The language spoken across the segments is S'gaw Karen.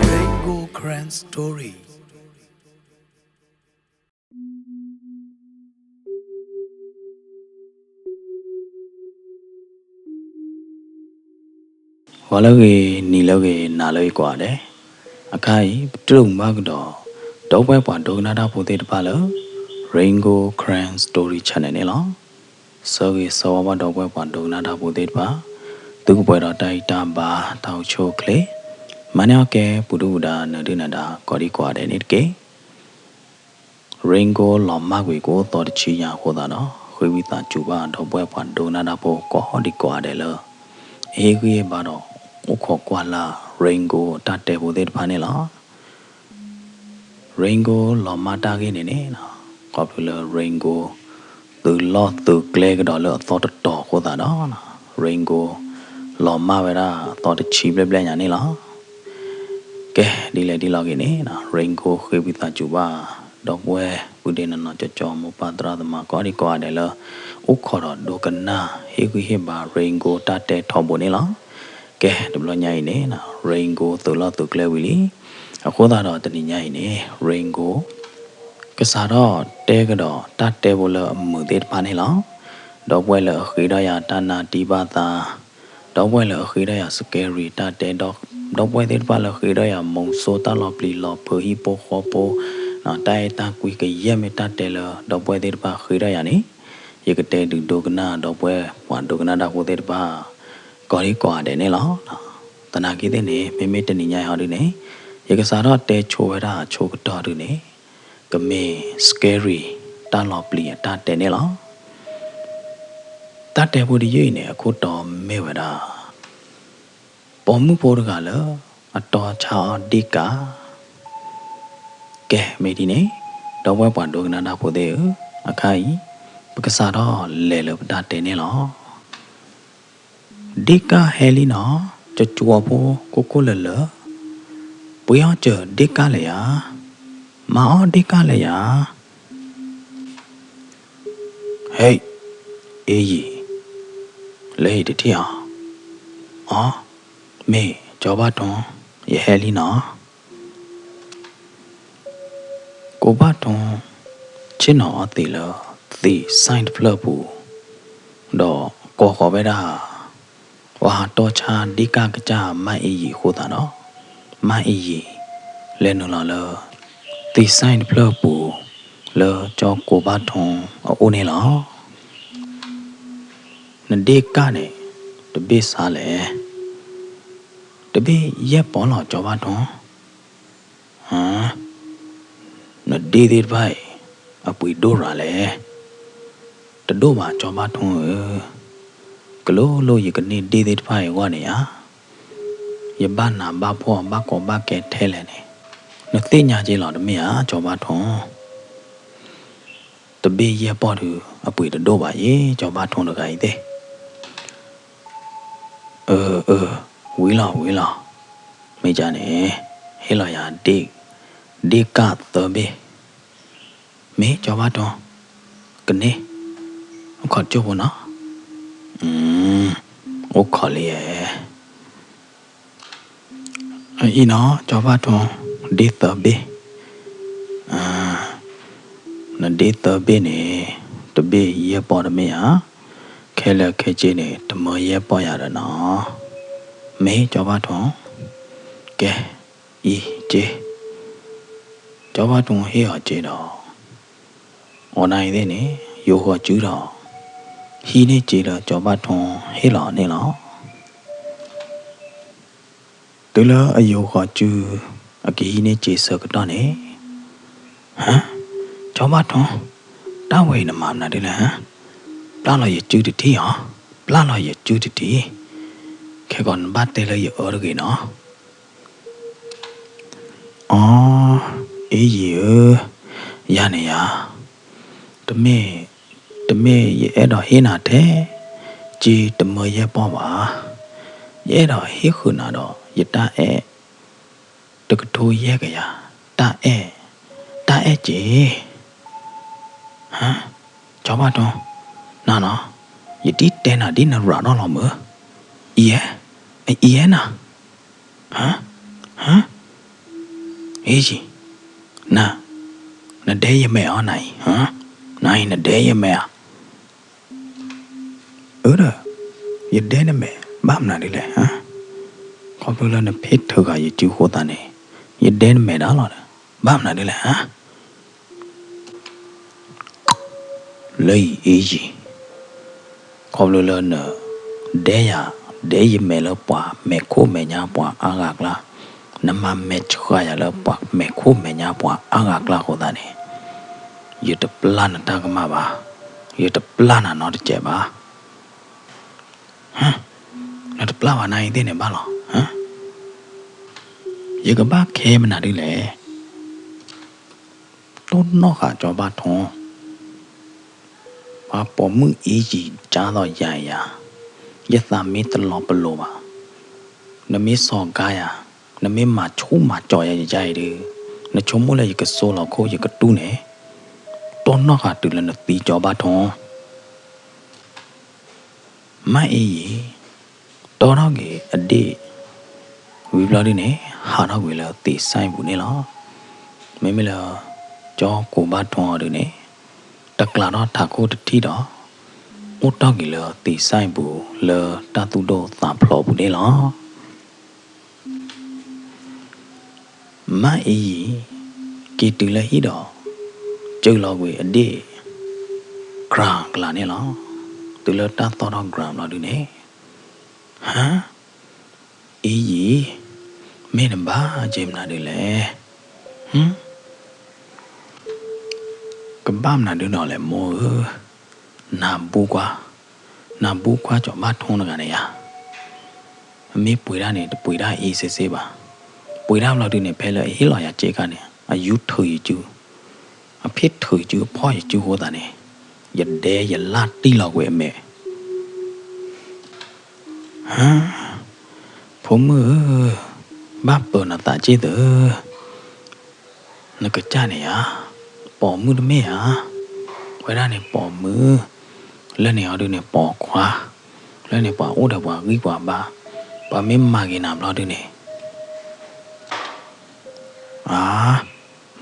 Rainbow Karen Story. ဂီၤလၢအဂ့ၤ, နံၤလၢအဂ့ၤ, နၤလၢအဂ့ၤကိးဂၤဒဲး, အခါအံၤ ပတူၢ်လိာ်မုာ်ဘၣ်ကဒီး ဒီပုၢ်ဝဲၢ်ပှၤဒိကနၣ်တၢ်ဖိသ့ၣ်တဖၣ်လၢ Rain Gold Karen Story Channel န့ၣ်လီၤ. ဆၢဂ့ၤဆၢဝါဘၣ် ဒီပုၢ်ဝဲၢ်ပှၤဒိကနၣ်တၢ်ဖိသ့ၣ်တဖၣ်, သုကပှဲၤဒီးတၢ်ဂံၢ်တၢ်ဘါ တၢ်အိၣ်ဆူၣ်အိၣ်ချ့, မၤန့ၢ်အီၣ်ကဲ ပူၤဒုၣ်ပူၤဒါ နၢၤဒုၣ်နၢၤဒါ ကိးဒံကိးဂၤဒဲးန့ၣ်တက့ၢ်. Rain Gold လီၤမၢ်ကွံာ်ကအိၣ်သီတဆံညါအဃိသတးဒီး ဃ့ဝံသးစူၤဘၣ် ဒီပုၢ်ဝဲၢ်ပှၤဒိကနၣ်တၢ်ဖိကိးဒံကိးဂၤဒဲးလၢ အဟ့ၣ်ဂံၢ်ဟ့ၣ်ဘါဒီး အိၣ်ခိးကွၢ်လၢ် Rain Gold တၢ်တဲဖိသ့ၣ်တဖၣ်န့ၣ်လီၤ. Rain Gold လီၤမၢ်တၢ်ဂ့ၢ်န့ၣ်န့ၣ်, ခီဖျိလၢ Rain Gold သုးလီၢ်သုးကျဲကဒီးလၢအသီတတီၤအဃိသတးဒီး Rain Gold လီၤမၢ်ဝဲဒၣ်အသီတဆံဘျဲၣ်ဘျဲၣ်ညါန့ၣ်လီၤ. ကဲ, ဒ်လဲၣ်ဒ်လဲၣ်ဂ့ၤန့ၣ်, Rain Gold ဃ့ဝံသးစူၤဘၣ် ဒီပုၢ်ဝဲၢ်ပုၢ်ဒ့နီၢ်နီၢ်ကၠီကၠီ မိၢ်ပၢ်သရၣ်သမါ ကိးဒံကိးဂၤဒဲးလၢ အိၣ်ခိးဒီးဒိကနၣ် ဟ့ၣ်ဂံၢ်ဟ့ၣ်ဘါ Rain Gold တၢ်တဲထီဘိန့ၣ်လီၤ. ကဲ, တဘျီညါအံၤန့ၣ်, Rain Gold သုးလီၢ်သုးကျဲဝံၤလံ. အဃိသတးဒီးတနံၤညါအံၤန့ၣ်, Rain Gold ကစးထီၣ်တဲကဒီးတၢ်တဲဖိလၢအမုာ်သ့ၣ်တဖၣ်န့ၣ်လီၤ. ဒီပုၢ်ဝဲၢ်လၢအဃ့ဒီးယၤတၢ်နါတံၢ်ဘၣ်သး, ဒီပုၢ်ဝဲၢ်လၢအဃ့ဒီးယၤ scary တၢ်တဲ, ဒီပုၢ်ဝဲၢ်သ့ၣ်တဖၣ်လၢအဃ့ဒီးယၤ မူၤစိတၢ်လီၤပျံၤလီၤဖုး ဟံၣ်ဖိဃီဖိ, တၢ်အဲၣ်တၢ်ကွံကယဲၢ်မ့ၢ်တၢ်တဲလၢ ဒီပုၢ်ဝဲၢ်သ့ၣ်တဖၣ်ဃ့ဒီးယၤန့ၣ်, ယကတဲဒုးဒိကနၣ် ဒီပုၢ်ဝဲၢ်ပှၤဒိကနၣ်တၢ်ဖိသ့ၣ်တဖၣ် ကိးဒံကိးဂၤဒဲးန့ၣ်လီၤ. သနာ်က့သ့ၣ်န့ၣ်, မ့မ့ၢ်တနံၤညါအံၤဟီဒုန့ၣ်, ယကစးထီၣ်တဲဆိဝဲဒၣ်အဆိကတီၢ်ဒုန့ၣ်, ကမ့ၢ် scary တၢ်လီၤပျံၤအတၢ်တဲန့ၣ်လီၤ. တၢ်တဲဖိတယုၢ်အံၤန့ၣ် အခိၣ်တီမ့ၢ်ဝဲဒၣ် ပိာ်မုၣ်ဖိတဂၤလၢ အတီဆါအီၣ်ဒ့ၣ်ကၣ်. ကဲ, မ့ၢ်ဒ်န့ၣ်, ဒီပုၢ်ဝဲၢ်ပှၤဒိကနၣ်တၢ်ဖိသ့ၣ်ဧၢ, အခါအံၤ ပကစးထီၣ်လဲၤလၢပတၢ်တဲန့ၣ်လီၤ. ဒ့ၣ်ကၣ်ဟဲလံနီၤ, ကၠီကၠီဖိ ကိၢ်ကိၢ်လၢၤလၢၤ, ပှ့ၤအီၣ်စၢၤဒ့ၣ်ကၣ်လၢၤယၤ, မၤအီၣ်ဒ့ၣ်ကၣ်လၢၤယၤ. ဟဲ, အ့ယံၤ, လၢဟံၣ်တထံၣ်အီၤ. အီ, မ့ၢ်ကၠီဘၣ်ထွန်း, ယဟဲလံနီၤ. ကိးဘၣ်ထွန်း ဆ့ၣ်နီၤအီၤသံးလၢ သံးစဲၣ်တဖျၢၣ်ပူၤ, ဒီးကိးဃီၤဝဲဒၣ် ပှၤဟးတီဆါဒ့ၣ်ကၣ်ကစၢ်မါအ့ယံၤအဃိသတးဒီး, မါအ့ယံၤ လဲၤနုာ်လီၤလၢ သံးစဲၣ်တဖျၢၣ်ပူၤ လၢကၠီကိးဘၣ်ထွန်းအအိၣ်န့ၣ်လီၤ. နဒ့ၣ်ကၣ်န့ၣ် တဘ့ၣ်ဆါလဲၣ်, တဘ့ၣ်ယဲၢ်ပီၢ်လီၤ ကၠီဘၣ်ထွန်း. နဒ့ၣ်သ့ၣ်တဖၣ်အံၤ အပှ့ၤဒိၣ်ရၤလဲၣ်. တဒိၣ်ဘၣ် ကၠီဘၣ်ထွန်းဧၢ, ကလိလိၣ်ယကန့ၢ်ဒ့ၣ်သ့ၣ်တဖၣ်အံၤအဂီၢ်န့ၣ်ဧါ, ယဘၣ်နးဘၣ်ဖှီၣ် ဘၣ်ကီဘၣ်ခဲထဲလဲၣ်န့ၣ်, နသ့ၣ်ညါက့ၤလီၤတမ့ၢ်ဧါ ကၠီဘၣ်ထွန်း. တဘ့ၣ်ယဲၢ်ပီၢ်ဒုး အပှ့ၤတဒိၣ်ဘၣ်ယဲ ကၠီဘၣ်ထွန်းတဂၤအံၤသ့ၣ်. အၢ အၢ ဝံၤလီၤ ဝံၤလီၤ, မ့ၢ်ကန့ၣ် ဟ့ၣ်လီၤယၤ ဒ့ၣ်ကၣ်သၢဘ့ၣ်, မ့ၢ်ကၠီဘၣ်ထွန်း, ကန့ၢ်, အိၣ်ခိးကၠိဖိနီၤ, အိၣ်ခိးလံယဲ အအံၤနီၤ ကၠီဘၣ်ထွန်း, ဒ့ၣ်သၢဘ့ၣ်, နဒ့ၣ်သၢဘ့ၣ်န့ၣ် တဘ့ၣ်ယဲၢ်ပီၢ်တမ့ၢ်ဧါ, ခဲလၢာ်ခဲဆ့န့ၣ် တမၢယဲၢ်ပီၢ်ယၤဒီးနီၤ, မ့ၢ်ကၠီဘၣ်ထွန်း, ကဲ, အံၤက့, ကၠီဘၣ်ထွန်းဟ့ၣ်အီၤက့ဒီး အီၤနၤအံၤသ့ၣ်န့ၣ် ယိၤဃီၤစုဒီး ဟံးန့ၢ်စ့လၢကၠီဘၣ်ထွန်းဟ့ၣ်လီၤန့ၣ်လီၤ. တုၤလၢအယိၤဃီၤစု အကဟံးန့ၢ်စ့ဆၢကတီၢ်န့ၣ်, ဟါ, ကၠီဘၣ်ထွန်း, တၢ်ဝဲအံၤနမၤမနုၤဒ်လဲၣ်, ပျၢ်လီၤယစုတထံၣ်အီၤ. ပျၢ်လီၤယစုတထံၣ်, ခဲကီးနဘၣ်တဲလၢယအၢတဂ့ၤနီၤ. အီ, အ့ယံၤဧၢ, ယၤန့ၣ်ယၤ, တမ့ၢ်, တမ့ၢ်ယအဲၣ်ဒိးဟ့ၣ်နၤထဲ, က့တမၢယဲၢ်ပီၢ်ဘၣ်. ယအဲၣ်ဒိးဟ့ၣ်ဃုာ်နၤဒီး ယတၢ်အဲၣ် တကထိယဲၢ်ကယၤ, တၢ်အဲၣ်, တၢ်အဲၣ်က့ၤ ဟါ, ကၠီဘၣ်ထီ, နၤနီၤ, ယတံၢ်တဲနၤဒ်နရးထီၣ်လီၤမုၢ်, အံၤ, အံၤနၤ, ဟါ, ဟါ, အ့ယံၤ, နၤ, နဒဲယမဲာ်အီၤနၤအံၤ, နၤအံၤနဒဲယမဲာ်ဧါ. အၢဒီး, ယဒဲနမဲာ် ဘၣ်မနုၤဒ်လဲၣ်, ခီဖျိလၢနဖ့ထုးဃာ်ယစုဃိသးန့ၣ်, ယဒဲနမဲာ်ဒၣ်လီၤဒီး ဘၣ်မနုၤဒ်လဲၣ်, လၢအံၤအ့ယံၤ, ခီဖျိလၢနဒဲယၤ, ဒဲယမဲာ်လၢပှၤမဲာ်ခိၣ်မဲာ်ညါပှၤအါဂၤအကျါ, နမၤမဲာ်ဆှးယၤလၢပှၤမဲာ်ခိၣ်မဲာ်ညါပှၤအါဂၤအကျါအဃိသတးန့ၣ်, ယတပျၢ်နတၢ်ကမၣ်ဘၣ်, ယတပျၢ်နၤနီတစဲးဘၣ်. နတပျၢ်ဘၣ်နၤအံၤသ့ၣ်န့ၣ်ဘၣ်လီၤ. ယကဘၣ်ခဲမနုၤဒ်လဲၣ်. တိၢ်နီၣ်ဃာ်ကၠီဘၣ်ထီ, ပှၤပိာ်မုၣ်အ့ယံၤကၢ်သိးယၤအံၤယၤ, ယသးမ့ၢ်တလီၤပလိာ်ဘၣ်, နမ့ၢ်စီၤကါယၤ, နမ့ၢ်မၤဆူၣ်မၤစီၤယၤယၤအံၤဒီး, နဆိကမိၣ်လၢယကစိလီၤခိၣ်ယကတူၢ်န့ၣ်, တိၢ်နီၣ်ဃာ်တုၤလၢနသံကၠီဘၣ်ထီ. မါအ့ယံၤ, တီထီၣ်က့ၤအဒ့ၣ်, ဝံၤဘျီဒုန့ၣ် ဟးထီၣ်ကွံာ်လၢသ့ၣ်စဲပူၤန့ၣ်လီၤ. မ့မ့ၢ်လၢ ကၠီကိးဘၣ်ထီအီၤဒုန့ၣ်, တကျးထီၣ်ထးခိၣ်တထံၣ်ဒီး, အိၣ်တီၢ်က့ၤလၢသ့ၣ်စဲပူၤလၢတၢ်သူၣ်ဒိၣ်သးဖျိးပူၤန့ၣ်လီၤ. မါအ့ယံၤ, က့ၤတုၤလၢဟံၣ်ဒီး, စၢလီၤကွံာ်အဒ့ၣ် ကြၤကျးန့ၣ်လီၤ. တုၤလၢတၢ်သီၣ်ထီၣ်ကြၤဘျီဒုန့ၣ်, ဟါ, အ့ယံၤ, မ့ၢ်နဘၣ်က့ၤမနုၤဒ်လဲၣ်. ကဘၣ်မနုၤဒ်နီၤလဲၣ်မိၢ်ဧၢ, နၤဘူကွၢ်, နၤဘူကွၢ်ကၠီဘၣ်ထီတဂၤန့ၣ်ယါ. မ့ၢ်ပှ့ၤဒၣ်န့ၣ် တပှ့ၤဒၣ်အ့စ့စ့ဘၣ်. ပှ့ၤဒၣ်ဘျီဒုန့ၣ် ဖဲလၢအဟ့ၣ်လီၤယၤစ့ခါန့ၣ် အယူထုးယစု, အဖ့ၣ်ထုးယစု အဖီၣ်ယစုဃိသးန့ၣ်, ယဒဲယလၢ်တံၢ်လီၤကွံာ်အမဲာ်. ဟါ, ဖိမုၣ်ဧၢ, ဘၣ်ပၢၤနသးစ့ၣ်သၢ, နကစၢ်န့ၣ်ဧါ, ပိာ်မုၣ်တမ့ၢ်ဧါ, ဝဲဒၣ်န့ၣ်ပိာ်မုၣ်, လၢန့ၣ်အီၤဒုန့ၣ်ပိာ်ခွါ, လၢန့ၣ်ပှၤအိၣ်ဒီးပှၤဂံၢ်ပှၤဘါ, ပှၤမ့ၢ်မၤက့ၤနၤဘျီဒုန့ၣ်, အါ,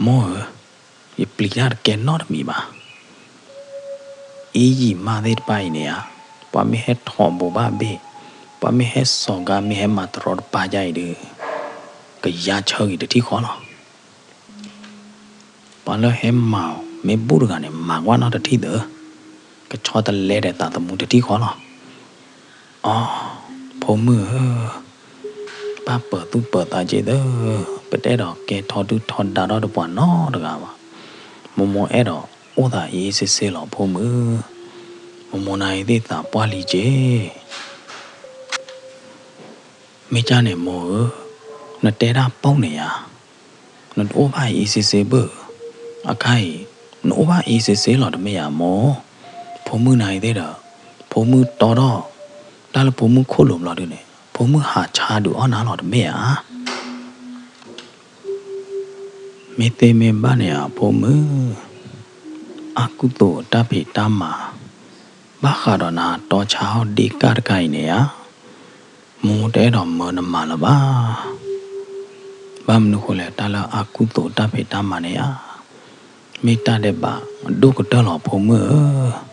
မိၢ်ဧၢ, ယပျံၤတၢ်တကဲနီတမံၤဘၣ်. အ့ယံၤမါသ့ၣ်တဖၣ်အံၤန့ၣ်ဧါ, ပှၤမ့ၢ်ဟဲထိးဘိးဘၣ်ဘ့ၣ်, ပှၤမ့ၢ်ဟဲစိာ်ကါ မ့ၢ်ဟဲမၤတရီတပါယါအံၤဒီး, ကယါဆၢဂ့ၤတထံၣ်ဃီလီၤ. ပှၤလၢဟဲမၤအီၤ မ့ၢ်ဘူၣ်တဂၤန့ၣ် မၤကွၢ်နီတထံၣ်သၢ, ကဆီတလဲဒီးသးသမူတထံၣ်ဃီလီၤ. အီ, ဖိမုၣ်ဧၢ, ဘၣ်ပၢၤသူၣ်ပၢၤသးက့ၤသၢ, ပတအဲၣ်ဒိးကဲထီဒုၣ်ထီဒါထီၣ်ဒီးပှၤနီတဂၤဘၣ်. မိၢ်မိၢ်အဲၣ်ဒိးအိၣ်သးအ့ၣ်စ့စ့လီၤဖိမုၣ်, မိၢ်မိၢ်နၤအံၤသ့ၣ်သးပှၢ်လံက့ၤ. မ့ၢ်ကၢ်န့ၣ်မိၢ်ဧၢ, နတဲတၢ်ပိာ်န့ၣ်ယါ, နတအိၣ်ဘၣ်အ့ၣ်စ့စ့ဘၣ်, အခါအံၤ, နအိၣ်ဘၣ်အ့ၣ်စ့စ့လီၤတမ့ၢ်ယါမိၢ်, ဖိမုၣ်နၤအံၤသ့ၣ်ဒီး, ဖိမုၣ်တီထီၣ်, တၢ်လၢဖိမုၣ်ခိၣ်လိၤဘျီဒုန့ၣ် ဖိမုၣ်ဟးဆါဒုးအီၣ်နၤလီၤတမ့ၢ်ဧါ. မ့ၢ်သ့မ့ၢ်ဘၣ်န့ၣ်ဧါဖိမုၣ်, အါကူသိးတၢ်ဖံးတၢ်မၤ, ဘၣ်ဃးဒီးနၤတီဆါအီၣ်ဒ့ၣ်ကၢ်တခါအံၤန့ၣ်ဧါ, မိၢ်တအဲၣ်ဒိးမၢနမၤလၢၤဘၣ်. ဘၣ်မနုၤဃိလဲၣ် တၢ်လၢအါကူသိးတၢ်ဖံးတၢ်မၤန့ၣ်ဧါ, မ့ၢ်တၢ်ဒဲးဘးဒိၣ်ကတၢၢ်လီၤဖိမုၣ်ဧၢ.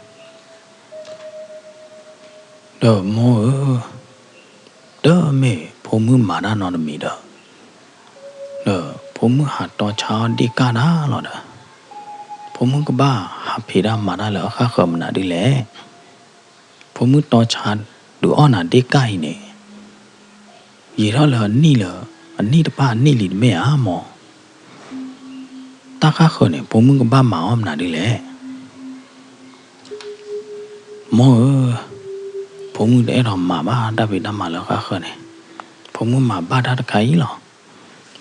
ဒီးမိၢ်ဧၢ, တမ့ၢ်ဖိမုၣ်မၤတၢ်နီတမံၤဒီး, ဒီးဖိမုၣ်ဟးတီဆါအီၣ်ဒ့ၣ်ကၢ်တၢ်လီၤဒီး, ဖိမုၣ်ကဘၣ်ဟးဖံးတၢ်မၤတၢ်လၢအဃၣ်ဃၢၤမနုၤဒ်လဲၣ်. ဖိမုၣ်တီဆါဒုးအီၣ်နၤဒ့ၣ်ကၢ်အံၤန့ၣ်, ယံာ်ထီၣ်လၢအနံၣ်လၢ, အနံၣ်တဖၣ်အနံၣ်လံတမ့ၢ်ဧါမိၢ်. တၢ်ဃၣ်ဃၢၤန့ၣ် ဖိမုၣ်ကဘၣ်မၤအီၣ်မနုၤဒ်လဲၣ်. မိၢ်ဧၢ, ဖိ ဖိမုၣ်တအဲၣ်ဒိးမၤဘၣ်တၢ်ဖံးတၢ်မၤလၢဃၣ်ဃၢၤန့ၣ်, ဖိမုၣ်မၤဘၣ်တၢ်တခါအံၤလီၤ.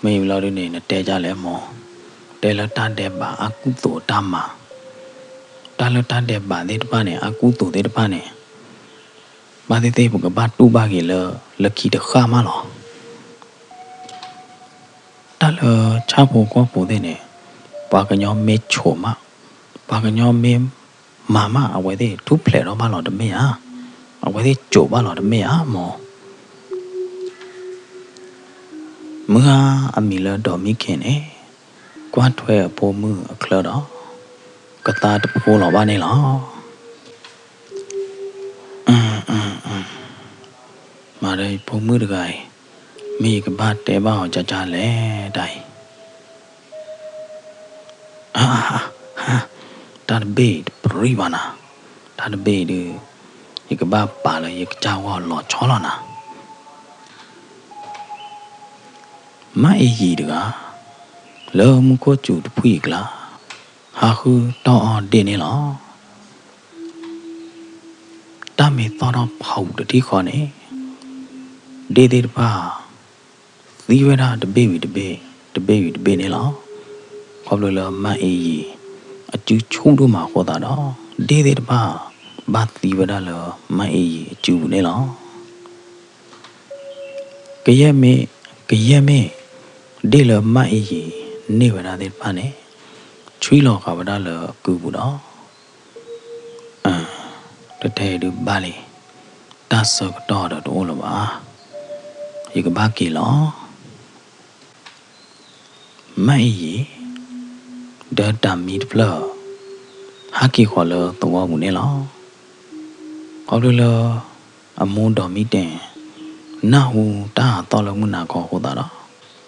မ့ၢ်ဘျီဒုန့ၣ် နတဲဒ်လဲၣ်မိၢ်, တဲလၢတၢ်ဒဲးဘးအကူအသိးတၢ်မၤ, တၢ်လၢတၢ်ဒဲးဘးသ့ၣ်တဖၣ်န့ၣ် အကူအသိးသ့ၣ်တဖၣ်န့ၣ် ဘၣ်သ့ၣ်သ့ၣ်ပကဘၣ်တူၢ်ဘၣ်က့ၤလၢ လၢခံတဃၣ်မးလီၤ. တၢ်လၢဆၣ်ဖိကီၢ်ဖိသ့ၣ်န့ၣ် ပှၤကညီမ့ၢ်ဆိးမး, ပှၤကညီမ့ၢ်မၤမး အဝဲသ့ၣ်ထူၣ်ဖျဲးထီၣ်ဘၣ်လီၤတမ့ၢ်ဧါ, အဝဲသ့ၣ်စိာ်ဘၣ်လီၤတမ့ၢ်ဧါမိၢ်. မုၢ်ဂၤအမံၤလၢဒီးမံခ့န့ၣ် ကွၢ်ထွဲအဖိမုၣ်အချၢဒီး ကသါတဖိလီၤဘၣ်န့ၣ်လီၤ. မၤဒီးယဖိမုၣ်တဂၤအံၤ, မ့ၢ်ယကဘၣ်တဲဘၣ်အီၤကၠါကၠါလဲၣ်တၢ်အံၤ, တၢ်တဘ့ၣ်အံၤတပြံၣ်ဘၣ်နၤ, တၢ်တဘ့ၣ်အံၤဒုး ယကဘၣ်ပာ်လၢယကစၢ်ဂီၢ်လီၤဆီလီၤနၤ. မၢ်အ့ယံၤတဂၤ လၢမူခိၣ်စူၤတဖှံၣ်အကျါ ဟးဃုတီၢ်အီၣ်ဒ့ၣ်န့ၣ်လီၤ. တၢ်မ့ၢ်သီၣ်ထီၣ်ဖးအူးတထံၣ်ဃီန့ၣ် ဒ့ၣ်သ့ၣ်တဖၣ် သံဝဲဒၣ်တဘ့ၣ်ဝံၤတဘ့ၣ်, တဘ့ၣ်ဝံၤတဘ့ၣ်န့ၣ်လီၤ. ခီဖျိလၢမၢ်အ့ယံၤ အစုဆူၣ်ဒိၣ်မးအဃိသတးဒီး ဒ့ၣ်သ့ၣ်တဖၣ် ဘၣ်သံဝဲဒၣ်လၢမၢ်အ့ယံၤအစုပူၤန့ၣ်လီၤ. ကယဲၢ်မ့ၢ်, ကယဲၢ်မ့ၢ် ဒ့ၣ်လၢမၢ်အ့ယံၤန့ၢ်ဝဲဒၣ်သ့ၣ်တဖၣ်န့ၣ် ဆွံလီၤဃာ်ဝဲဒၣ်လၢအကုပူၤဒီး တထဲအံၤဒုးဘၣ်လံ, တၢ်ဆၢကတီၢ်ဒီးတအိၣ်လၢၤဘၣ်, ယကဘၣ်က့ၤလီၤ. မၢ်အ့ယံၤ ဒီးတၢ်မံတဖျၢၣ် ဟးက့ၤဃီၤလၢသဝီပူၤန့ၣ်လီၤ. ခီဖျိလၢ အမိၢ်ဒီးမံတဲာ် နၢ်ဟူတၢ်ဟးသီၣ်လၢမုၢ်နၤခီအဃိသတးဒီး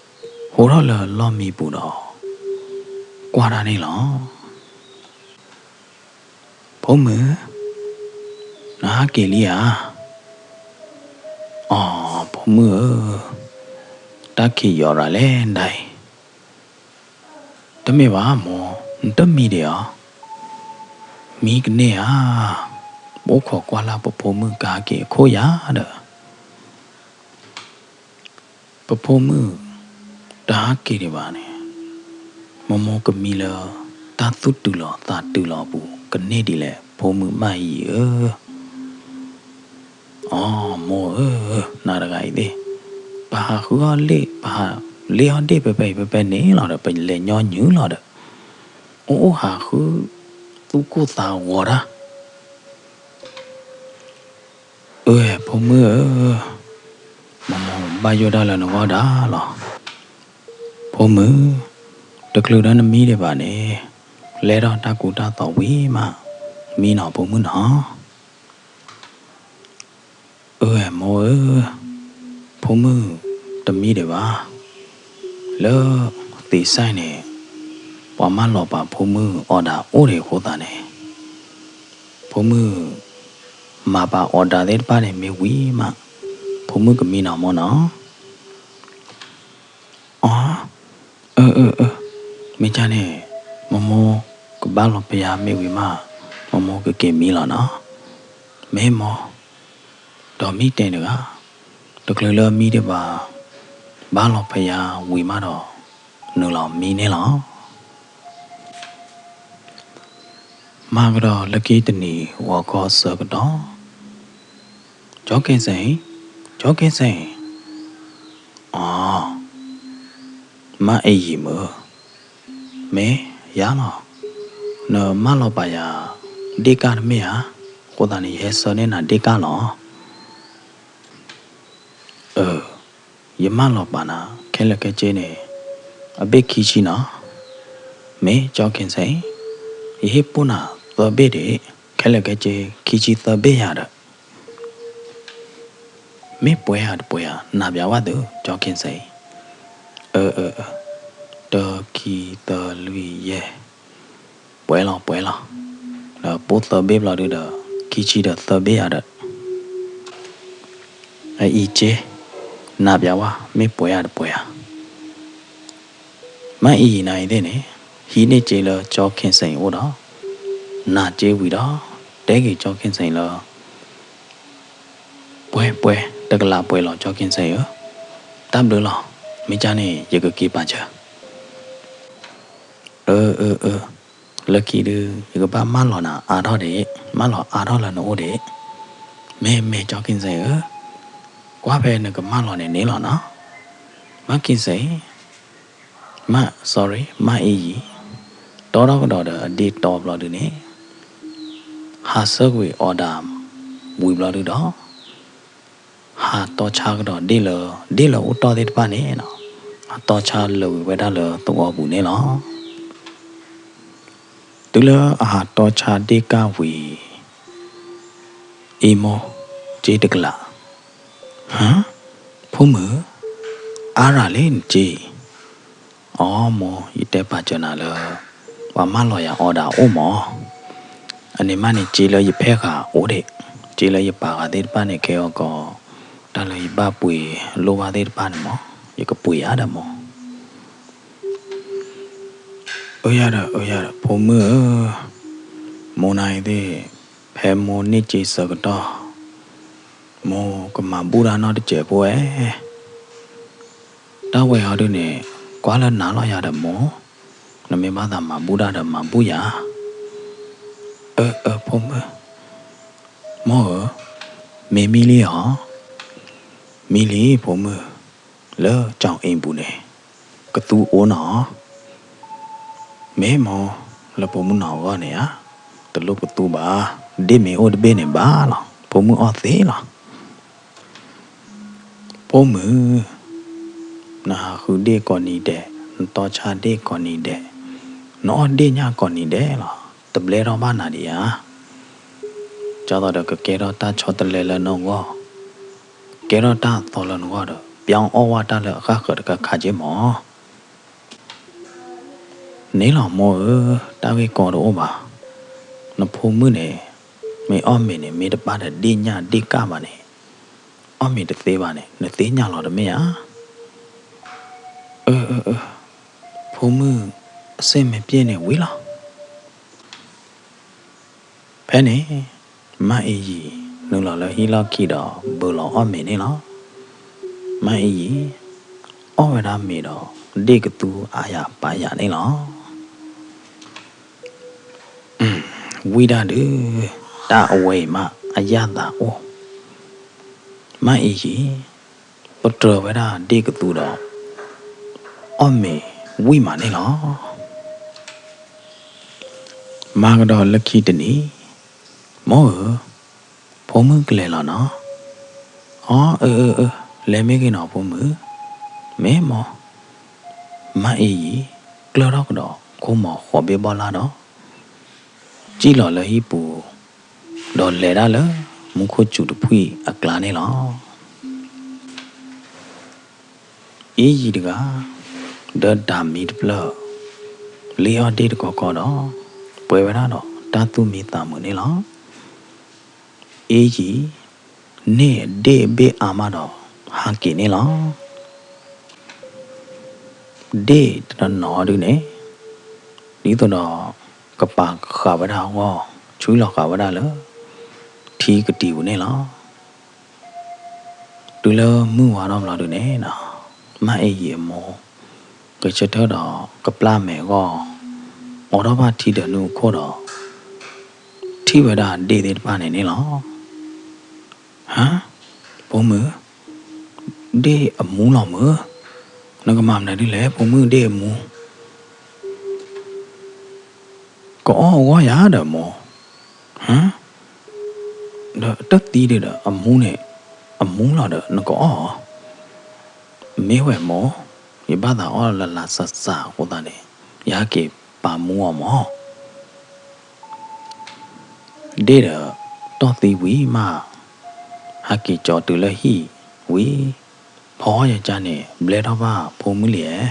ဟိထီၣ်လၢလီၢ်မံပူၤဒီး ကွၢ်တၢ်န့ၣ်လီၤ. ဖိမုၣ်, နဟးက့ၤလံဧါ. အိ, ဖိမုၣ်ဧၢ, တၢ်ခံးယီၤရၤလဲၣ်ဒၣ်အံၤ. တမ့ၢ်ဘၣ်မိၢ်, နတမံဒံးဧါ. မံကန့ၢ်ဧါ. ပအိၣ်ခိးကွၢ်လၢပဖိမုၣ်ကဟးက့ၤအခိၣ်ယၤဒီး ပဖိမုၣ်တဟးက့ၤဒံးဘၣ်န့ၣ်, မိၢ်မိၢ်ကမံလၢ တၢ်သူၣ်တုၤလီၤသးတုၤလီၤအပူၤ ကန့ၢ်ဒ်လဲၣ် ဖိမုၣ်မၢ်အ့ယံၤဧၢ. အိ, မိၢ်ဧၢ, နၤတဂၤအံၤသ့ၣ်, ပဟးဃုအီၣ်လ့ၣ်, ပဟးလ့ၣ်အီၣ်ဒ့ၣ်ဖဲဖဲအံၤဖဲဖဲန့ၣ်လီၤဒီး ပလဲၤညီနုၢ်လီၤဒီး အိၣ်အိၣ်ဟးဃု သူၣ်ကိၢ်သးဂီၤတၢ် အၢ ဖိမုၣ်ဧၢ, မိၢ်မိၢ်ဘၣ်ယိၣ်တၢ်လၢနဂီၢ်ဒၣ်လီၤ. ဖိမုၣ်, တချုးဒီးနမံဒံးဘၣ်န့ၣ်, လဲၤထီၣ်တၢ်ကူတၢ်သိးဝံၤမး မံနီၤ ဖိမုၣ်နီၤ. အၢ မိၢ်ဧၢ, ဖိမုၣ်တမံဒံးဘၣ်. လၢသ့ၣ်စဲန့ၣ် ပှၤမၢလီၤပာ်ဖိမုၣ် order အိၣ်ဒံးအဃိသတးန့ၣ် ဖိမုၣ်မၤပာ် order သ့ၣ်တဖၣ်န့ၣ်မ့ၢ်ဝံၤမး ဖိမုၣ်ကမံနီၤမိၢ်နီၤ. အီ, အၢ အၢ အၢ, မ့ၢ်ကၢ်န့ၣ် မိၢ်မိၢ်ကဘၣ်လီၤဖယါမ့ၢ်ဝံၤမး မိၢ်မိၢ်ကက့ၤမံလီၤနီၤ. မ့ၢ်မိၢ်, ဒီးမံတဲာ်တဂၤ, တချုးလၢမံဒံးဘၣ် ဘၣ်လီၤဖယါဝံၤမးဒီး နုာ်လီၤမံန့ၣ်လီၤ. မၤကဒီးလၢခံတနံၤဂီၤခီဆၢကတီၢ်, ကၠီခ့ၣ်စ့ၣ်, ကၠီခ့ၣ်စ့ၣ်. အီ, မၢ်အ့ယံၤမုၢ်, မ့ၢ်ယၤလီၤ. နမၢလီၤပာ်ယၤ ဒ့ၣ်ကၢ်တမ့ၢ်ဧါ, အဃိသတးန့ၣ် ယဟဲဆှၢန့ၢ်နၤဒ့ၣ်ကၢ်လီၤ. အၢ, ယမၢလီၤပာ်နၤ ခဲလၢာ်ခဲဆ့န့ၣ် အဘ့ၣ်ခံဆံနီၤ. မ့ၢ်ကၠီခ့ၣ်စ့ၣ်, ယဟ့ၣ်ပိၢ်နၤသၢဘ့ၣ်ဒံး, ခဲလၢာ်ခဲဆ့ခံဆံသၢဘ့ၣ်ယၤဒီး မ့ၢ်ပှဲၤဧါတပှဲၤဧါ နၢ်ပၢၢ်ဝဲသု ကၠီခ့ၣ်စ့ၣ်. အၢ အၢ အၢ, တၢ ခံ သၢ လွံၢ် ယဲၢ်, ပှဲၤလီၤ ပှဲၤလီၤ. ဒီးပိၢ်သၢဘ့ၣ်ဘျီဒုဒီး ခံဆံဒီးသၢဘ့ၣ်ယၤဒီး အအံၤက့, နၢ်ပၢၢ်ဝဲ မ့ၢ်ပှဲၤဧါတပှဲၤဧါ. မၢ်အ့ယံၤနၤအံၤသ့ၣ်န့ၣ် ဟံးန့ၢ်က့လၢကၠီခ့ၣ်စ့ၣ်အအိၣ်ဒီး နာ်က့ဝံၤဒီး တဲက့ၤကၠီခ့ၣ်စ့ၣ်လၢ ပှဲၤပှဲၤ တကလးပှဲၤလီၤ ကၠီက့ၤစဲးဧၢ, တၢ်ဘျုးလီၤ, မ့ၢ်ကၢ်န့ၣ် ယကက့ၤပာ်စၢၤ. အၢ အၢ အၢ, လၢခံဒုး ယကဘၣ်မၢလီၤနၤအါထီၣ်ဒံး, မၢလီၤအါထီၣ်လၢနအိၣ်ဒံး, မ့ၢ်မ့ၢ် ကၠီက့ၤစဲးဧၢ, ကွၢ်ဖဲနကမၢလီၤန့ၣ်န့ၣ်လီၤနီၤ, မၢက့ၤစဲး မၢ sorry မၢအ့ယံၤ, တီထီၣ်ကဒီးဒီးအဒ့ၣ်တီဘျီဒုန့ၣ်, ဟးဆၢကွံာ်အီၤဒၣ်ဝံၤဘျီဒုဒီး, ဟးတီဆါကဒီးဒ့ၣ်လၢ ဒ့ၣ်လၢအိၣ်တီၢ်သ့ၣ်တဖၣ်န့ၣ်နီၤ, ဟးတီဆါလၢာ်ဝံၤဝဲဒၣ်လၢသဝီပူၤန့ၣ်လီၤ. တုၤလၢအဟးတီဆါဒ့ၣ်ကၢ်ဝံၤ, အံၤမိၢ်, စ့တကလး, ဟါ, ဖိမုၣ်, အါရၤလံနစ့, အီမိၢ် ယတဲပာ်စၢၤနၤလၢ ပှၤမၢလီၤယၤအီၤဒၣ်အိၣ်မး, အန့ၣ်မးန့ၣ် စ့လၢယဖဲးဃာ်အိၣ်ဒံး, စ့လၢယပာ်ဃာ်သ့ၣ်တဖၣ်န့ၣ် ခဲအံၤကီး, တၢ်လၢယဘၣ်ပှ့ၤလိၣ်ဘၣ်သ့ၣ်တဖၣ်န့ၣ်မး, ယကပှ့ၤယၤဒီးမိၢ် အၢ ယၤဒီး အၢ ယၤဒီး ဖိမုၣ်ဧၢ, မိၢ်နၤအံၤသ့ၣ်, ဖဲမိၢ်န့ၢ်စ့ဆၢကတီၢ်, မိၢ်ကမၤဘူၣ်တၢ်နီတစဲးဖိဧဲ, တၢ်ဝဲအံၤဒုန့ၣ်, ကွၢ်လၢနၤလီၤယၤဒီးမိၢ်, နမ့ၢ်ဘၣ်သးမၤဘူၣ်တၢ်ဒီးမၤဘူၣ်ယၤ, အၢ အၢ ဖိမုၣ်, မိၢ်ဧၢ, မ့ၢ်မံလံဧါ, မံလံဖိမုၣ်, လၢကၠီၣ်အ့ပူၤန့ၣ်, ကသူအိၣ်နီၤ, မ့ၢ်မိၢ်, လၢဖိမုၣ်နီၢ်အဂီၢ်န့ၣ်ဧါ, တလိၣ်ကသူဘၣ်, ဒ့ၣ်မ့ၢ်အိၣ်တဘ့ၣ်န့ၣ်ဘၣ်လီၤ, ဖိမုၣ်အီၣ်သ့လီၤ. ဖိမုၣ်, နဟးဃုဒ့ၣ်ကိးနံၤဒဲး, နတီဆါဒ့ၣ်ကိးနံၤဒဲး, နအီၣ်ဒ့ၣ်ညၣ်ကိးနံၤဒဲးလီၤ, တဘျဲထီၣ်ဘၣ်နၤဒံးဧါ. ကၠီသိးဒီးကကဲထီၣ်တၢ်ဆီတလဲလၢနဂီၢ်, ကဲထီၣ်တၢ်အသီလၢနဂီၢ်ဒီး ပျီအီၣ်ဝဲတၢ်လၢအဃၣ်ဃၢၤတခါခါက့မး. န့ၣ်လီၤမိၢ်ဧၢ, တၢ်ဂ့ၢ်ကီတအိၣ်ဘၣ်, နဖိမုၣ်န့ၣ်, မ့ၢ်အီၣ်မ့ၤန့ၣ် မ့ၢ်တပၣ်ဒီးဒ့ၣ်ညၣ်ဒ့ၣ်ကၢ်ဘၣ်န့ၣ်, အီၣ်မ့ၤတသ့ဘၣ်န့ၣ် နသ့ၣ်ညါလီၤတမ့ၢ်ဧါ. အၢ အၢ အၢ, ဖိမုၣ်အစ့ၣ်မ့ၢ်ပျဲၢ်န့ၣ်ဝံၤလီၤ. ဖဲန့ၣ်, မၢအ့ယံၤ နုာ်လီၤလၢဟံၣ်လီၢ်ခံဒီးဘၢလီၤအီၣ်မ့ၤန့ၣ်လီၤ. မၢအ့ယံၤ အီၣ်ဝဲဒၣ်မ့ၤဒီး ဒ့ၣ်ကသူအါယၤပာ်ယၤန့ၣ်လီၤ. ဝံဒၣ်ဒုး, တၢ်အဝဲအံၤမးအယၣ်သးအိၣ်, မၢအ့ယံၤ ပတြၢၤဝဲဒၣ်ဒ့ၣ်ကသူဒီး အီၣ်မ့ၤဝံၣ်မးန့ၣ်လီၤ. မၤကဒီးလၢခံတနံၤ, မိၢ်ဧၢ, ဖိမုၣ်ကလဲၤလီၤနီၤ. အီ အၢ အၢ အၢ, လဲၤမ့ၢ်ဂ့ၤနီၤဖိမုၣ်, မ့ၢ်မိၢ်. မၢအ့ယံၤ ကျၢၢ်ထီၣ်ကဒီးခိၣ်မီၤဃိးဘ့ၣ်ဘီလၢ်ဒီး စံၣ်လီၤလၢဟံၣ်ပူၤ, ဒီးလဲၤဒၣ်လၢမူခိၣ်စူၤတဖှံၣ်အကျါန့ၣ်လီၤ. အ့ယံၤတဂၤ ဒီးတၢ်မံတဖျၢၣ် လ့အီၣ်ဒ့ၣ်တကီကီဒီး ပှဲၤဝဲဒၣ်ဒီးတၢ်သူၣ်မံသးမုာ်န့ၣ်လီၤ. အ့ယံၤ န့ၢ်ဒ့ၣ်ဘ့ၣ်အါမးဒီး ဟးက့ၤန့ၣ်လီၤ. ဒ့ၣ်တနီၤဒုန့ၣ် ဒ်သိးဒီး ကပာ်ဃာ်ဝဲဒၣ်အဂီၢ် ဆွံလီၤဃာ်ဝဲဒၣ်လၢ ထံကတံၤပူၤန့ၣ်လီၤ. တုၤလၢမုၢ်ဝါထီၣ်ဘျီဒုန့ၣ် မၢအ့ယံၤအမိၢ် ဂဲၤဆၢထၢၣ်ဒီးကပျၢ်မဲာ်အဂီၢ် အိးထီၣ်ဘၣ်ထံဒၢးနုာ်အခိၣ်ဒီး ထံၣ်ဝဲဒၣ်ဒ့ၣ်သ့ၣ်တဖၣ်န့ၣ်န့ၣ်လီၤ. ဟါ, ဖိမုၣ်, ဒ့ၣ်အမူလီၤမုၢ်, နကမၤမနုၤဒ်လဲၣ် ဖိမုၣ်ဒ့ၣ်အမူ ကအီၣ်အဂီၢ်ယၤဒီးမိၢ်, ဟါ, ဒီးတၢ်သံဒုဒီးအမူန့ၣ် အမူလီၤဒီးနကအီၣ်အီၤ, မ့ၢ်ဝဲမိၢ်, ယဘၣ်သးအီၣ်လၢလၢ်စးစးအဃိသတးန့ၣ် ယဟဲက့ၤပာ်မူအီၤမၢ်. ဒ့ၣ်ဒီး တီၢ်သံဝံၤမး ဟဲက့ၤကၠီတုၤလၢဟံၣ်ဝံၤ ဖီယကါန့ၣ် ဘျဲထီၣ်ဘၣ်ဖိမုၣ်လံဧါ.